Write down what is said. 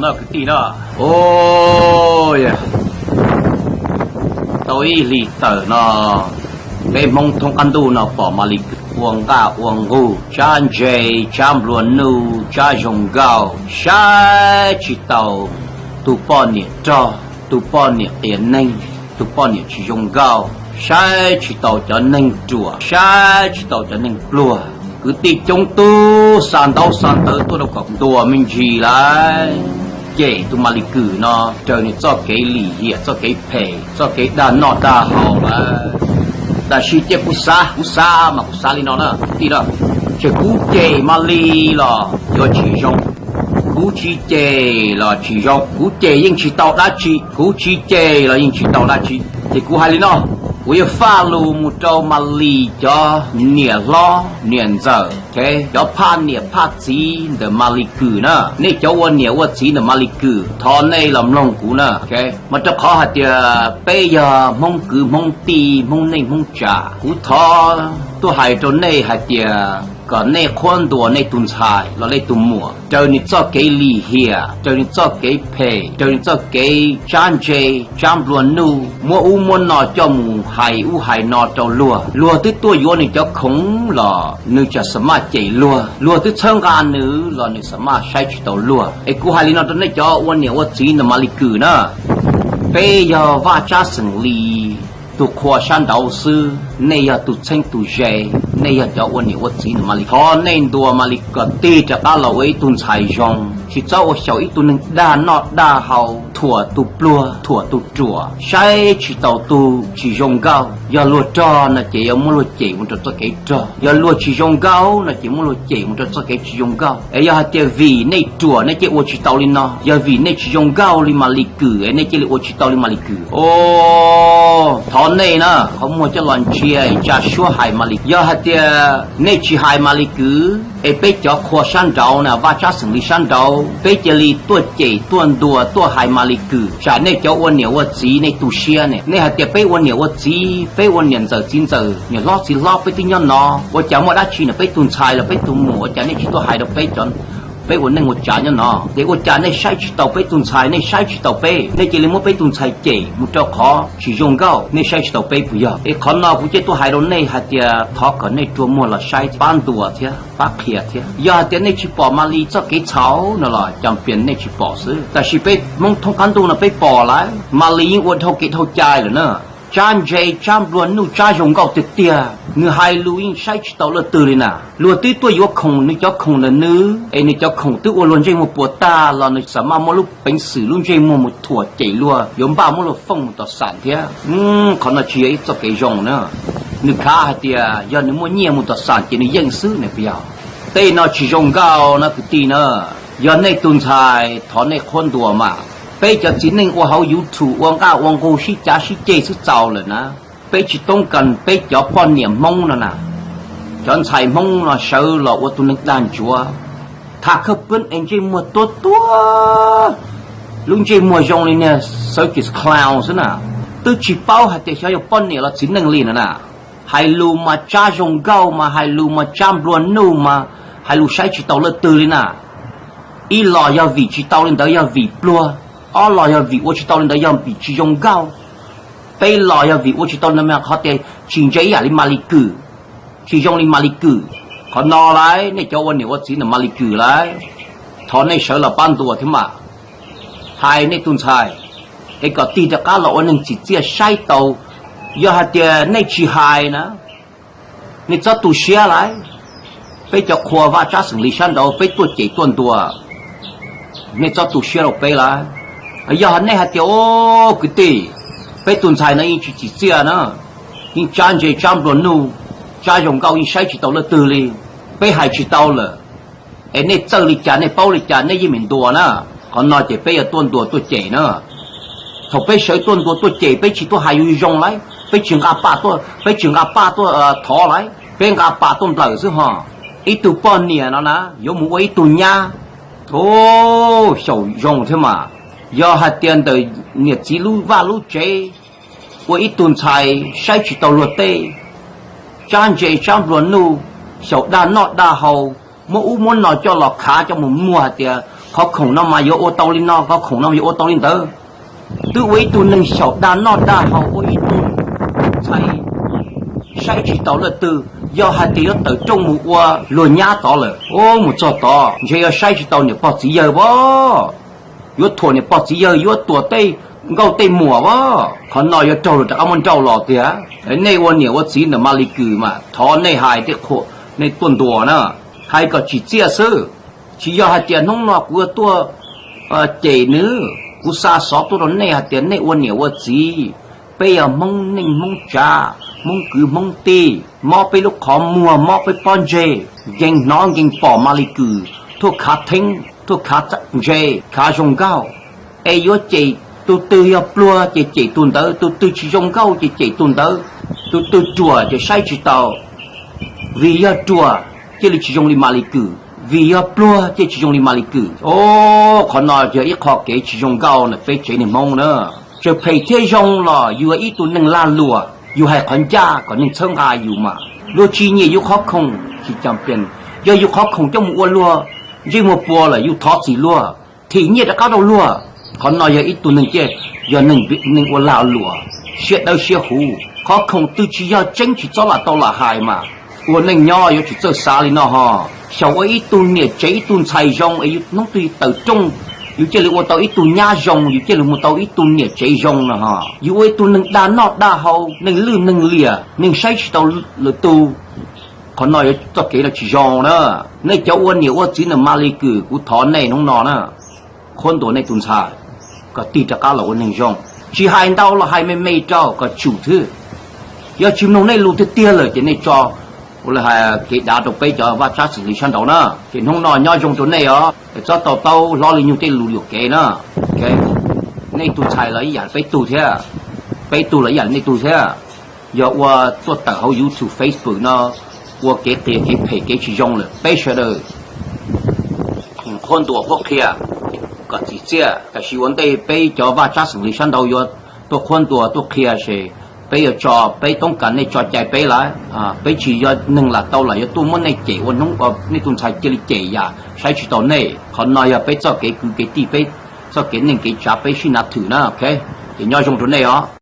No kwv tij no, tau ib hlis tawm no, peb Hmoob thoob qab ntuj no pom Malis Kws ua nqaj ua nqug, tsab ntse, tsab nplua nuj, tsab zoo nkauj, saib tsis taus tus poj niam rog, tus poj niam qias neeg, tus poj niam tsis zoo nkauj, saib tsis taus cov neeg ruam, saib tsis taus cov neeg pluag. Kwv tij coob tub xa ntaub xa ntawv tuaj rau kom ntuas me ntsis lawm, cem tus Malis Kws no raws nws txoj kev lim hiam, txoj kev phem, txoj kev dag noj dag haus lawm. Tab sis cia kuv xav, kuv xav mas kuv xav li no na kwv tij na, ces kuv cem Malis los yuav tsis zoo, kuv tsis cem los tsis zoo, kuv cem yeej tsis tau dab tsi, kuv tsis cem los yeej tsis tau dab tsi. Ces kuv hais li no, kuv yuav faj lus mus rau Malis cov niam hlob niam ntxawm, cov phaj niam phaj txiv ntawm Malis Kws na, nej cov ua niam ua txiv ntawm Malis Kws, thov nej los mloog kuv na. Mas rau qhov hais tias peb yog Hmoob kwv Hmoob tij, Hmoob neej Hmoob tsav, kuv thov tuaj hais rau nej hais tias kom nej qhuab ntuas nej tus ntxhais los nej tus muam raws nws txoj kev lim hiam, raws nws txoj kev phem, raws nws txoj kev tsab ntse, tsab nplua nuj, muab ub muab no coj mus hais ub hais no rau luag. Luag twb tuaj yuav nws cov khoom los nws tseem xa maj cem luag, luag twb txhawb nqa nws los nws xa maj saib tsis taus luag. Es kuv hais li no rau nej cov ua niam ua txiv ntawm Malis Kws na, peb yog Vaj Tsab xeem Lis tus qhua sab nraud xwb, nej yog tus txheeb tus ze, nej yog cov ua niam ua txiv ntawm Malis, thov nej ntuas Malis kom tig rov qab los ua ib tug ntxhais zoo, tsis txhob ua xyaum ib tug neeg dag noj dag haus, thuam tus pluag thuam tus ruam, saib tsis taus tus tsis zoo nkauj. Yog luag rog no ces yuav muab luag cem mus rau txoj kev rog, yog luag tsis zoo nkauj no ces muab luag cem mus rau txoj kev tsis zoo nkauj. Es yog hais tias vim nej ruam nej cia ua tsis tau li no, yog vim nej tsis zoo nkauj li Malis Kws es nej cia li ua tsis tau li Malis Kws. Thov nej na, qhov muag coj los ntsia tsa suab hais Malis. Yog hais tias nej tsis hais Malis Kws es peb cov qhua sab nraud na, Vaj Tsab xeem Lis sab nraud, peb cia li tuaj cem tuaj ntuas tuaj hais Malis Kws, tsam nej cov ua niam ua txiv nej tu siab ne. Nej hais tias peb ua niam ua txiv, peb ua niam ntxawm txiv ntxawm, niam hlob txiv hlob, peb twb nyob no, ua cas muaj dab tsi na peb tus ntxhais los peb tus muam ua cas nej tsis tuaj hais rau peb cov, peb ua neej ua tsav nyob no, ces ua cas nej saib tsis taus peb tus ntxhais, nej saib tsis taus peb, nej cia li muab peb tus ntxhais cem mus rau qhov tsis zoo nkauj, nej saib tsis taus peb puas yog? Es qhov no kuv cia tuaj hais rau nej hais tias thov kom nej rua muag los saib pab ntuas thiab pab qhia thiab. Yog hais tias nej tsis pom Malis txoj kev txhaum no los cas pias nej tsis pom xwb, tab sis peb Hmoob thoob qab ntuj no peb pom lawm, Malis yeej ua dhau kev dhau cai lawm na. Tsab ntse, tsab nplua nuj, tsab zoo nkauj tiag tiag, nws hais lus yeej saib tsis taus leej twg li na. Luag twb tuaj yuav khoom nws cov khoom ntawm nws, es nws cov khoom twb ua luag ntsej muag puas tag los nws xa maj muab lub peev xwm lub ntsej muag mus thuam cem luag, yuav npaj muab luag foob mus tom xam thiab. Qhov no tsis yog ib txoj kev zoo na. Nws khav hais tias yog nws muaj nyiaj mus tom xam ces nws yeej xwb ne puas yog? Tej no tsis zoo nkauj na kwv tij na. Yog nej tus ntxhais thov nej qhuab ntuas mas. Peb cov txiv neej ua hauv YouTube ua nqaj ua nqug sib cav sib ceg xwb txaus lawm na. Peb tsis toob kas peb cov poj niam Hmoob no na, cov ntxhais Hmoob no sawv los ua tus neeg dag ntsuav, tha khawb pwb es ntsej muag tuab tuab, lub ntsej muag zoo li niag circus clown xwb na. Twb tsis paub hais tias xyov yog poj niam los txiv neej li no na. Hais lus mas tsab zoo nkauj mas, hais lus mas tsab nplua nuj mas, hais lus saib tsis taus leej twg li na. Ib los yog vim tsis tau li ntawd yog vim pluag, ob los yog vim ua tsis tau li ntawd yog vim tsis zoo nkauj, peb los yog vim ua tsis tau li ntawd mas qhov tias tsis ntse ib yam li Malis Kws, tsis zoo li Malis Kws. Qhov no lawm nej cov ua niam ua txiv ntawm Malis Kws lawm, thov nej sawv los pab ntuas thiab mas. Hais nej tus ntxhais es kom tig rov qab los ua neeg tsim txiaj saib taus. Yog hais tias nej tsis hais na, nej txhob tu siab lawm. Peb cov qhua vaj tsab xeem Lis sab nraud peb tuaj cem tuaj ntuas, nej txhob tu siab rau peb lawm. Yog nej hais tias, o, kwv tij, peb tus ntxhais no yeej tsis tsim txiaj na, yeej tsab ntse tsab nplua nuj, tsab zoo nkauj yeej saib tsis taus leej twg li, peb hais tsis tau lawm, es nej txawj li cas nej paub li cas nej yeej meem ntuas na. Qhov no ces peb yuav tuaj ntuas tuaj cem na. Thaum peb sawv tuaj ntuas tuaj cem peb tsis tuaj hais yus zoo lawm, peb tsis nqa paj tuaj, peb tsis nqa paj tuaj thov lawm, peb nqa paj tuaj nplawm xwb ho. Ib tug poj niam no na yuav mus ua ib tug nyab, o, xyaum zoo thiab mas. Yog hais tias ntawm niam txiv lub vaj lub tsev ua ib tug ntxhais saib tsis taus luag tej, tsab ntse tsab nplua nuj, xyaum dag noj dag haus, muab ub muab no coj los khav coj mus muag hais tias Qhov khoom no mas yuav ua tau li no, qhov khoom no mas yuav ua tau li ntawd. Twb ua ib tug neeg xyaum dag noj dag haus, ua ib tug ntxhais saib tsis taus leej twg. Yog hais tias yuav tawm rooj mus ua luag nyab tod lawm, mus txog tod ntshe yuav saib tsis taus niam pog txiv yawg as. Yuav thuam niam pog txiv yawg, yuav thuam tej nkauj tej muam as. Qhov no yuav raug luag rov qab muab nrauj los tiag. Nej ua niam ua txiv ntawm Malis Kws mas thov nej hais tej qhuam nej tuaj ntuas na, hais kom tsim txiaj xwb. Tsis yog hais tias hnub no kuv yuav tuaj cem nws, kuv xa xov tuaj rau nej hais tias nej ua niam ua txiv, peb yog Hmoob neej Hmoob tsav, Hmoob kwv Hmoob tij, mob peb lub qhov muag, mob peb pob ntseg, nkees hnov nkees pom Malis Kws tuaj khav theeb, tuaj khav ntse, khav zoo nkauj. Es yuav cem tus twg, yog pluag ces cem tus ntawd, tus twg tsis zoo nkauj ces cem tus ntawd, tus twg ruam ces saib tsis taus. Vim yog ruam cia li tsis zoo li Malis Kws, vim yog pluag cia li tsis zoo li Malis Kws. Qhov no yog ib qho kev tsis zoo nkauj ntawm peb tsev neeg Hmoob na. Txawm phem thiab zoo los yus yog ib tug neeg lag luam, yus hais qhov ncaj kom neeg txhawb nqa yus mas. Luag tsis nyiam yus qhov khoom tsis cas pes, yog yus qhov khoom coj mus ua luag ntsej muag puas lawm yus thov txim luag, thim nyiaj rov qab rau luag. Qhov no yog ib tug neeg, yog neeg ua lag luam, siab dawb siab huv. Qhov khoom twg tsis yog tseeb tsis txhob lam tau lam hais mas. Ua neej nyob yuav tsum txawj xav li no ho. Xyaum ua ib tug niam tsev ib tug ntxhais zoo es yus hnub twg tawm rooj, yus cia li ua tau ib tug nyab zoo, yus cia li mus tau ib tug niam tsev zoo no ho. Yus ua ib tug neeg dag noj dag haus, neeg lwj neeg liam, neeg saib tsis taus lwm tus. Qhov no yuav txoj kev no tsis zoo na. Nej cov ua niam ua txiv ntawm Malis Kws, kuv thov nej hnub no na, qhuab ntuas nej tus ntxhais kom tig rov qab los ua neeg zoo. Tsis hais ntau los hais me me rau kom tsum xwb. Yog tsis mloog nej lus tiag tiag lawm ces nej tso ua li hais kev dav rau peb cov vaj tsab xeem li sab nraud na. Ces hnub no nyob zoo rau nej os, txhob tau taub hlob li nyug tej lus yuam kev na. Nej tug ntxhais los ib yam peb tug thiab, peb tug los ib yam nej tug thiab. Yog ua tuaj tawm hauv YouTube Facebook no ua kev qias kev phem kev tsis zoo lawm, peb sawv daws qhuab ntuas qhuab qhia kom txim txiaj, tiam sis ua ntej peb cov vaj tsab xeem li sab nraud yuav tuaj qhuab ntuas tuaj qhia ces peb yuav tso, peb toob kas nej tso cai peb lawm. Peb tsis yog neeg lam tau lam yuav tuaj muab nej cem ua hnub, nej tus ntxhais cia li cem yam saib tsis taus nej. Qhov no yog peb txoj kev kwv kev tij, peb txoj kev neej kev tsav, peb sib nav thwm na. Ces nyob zoo rau nej os.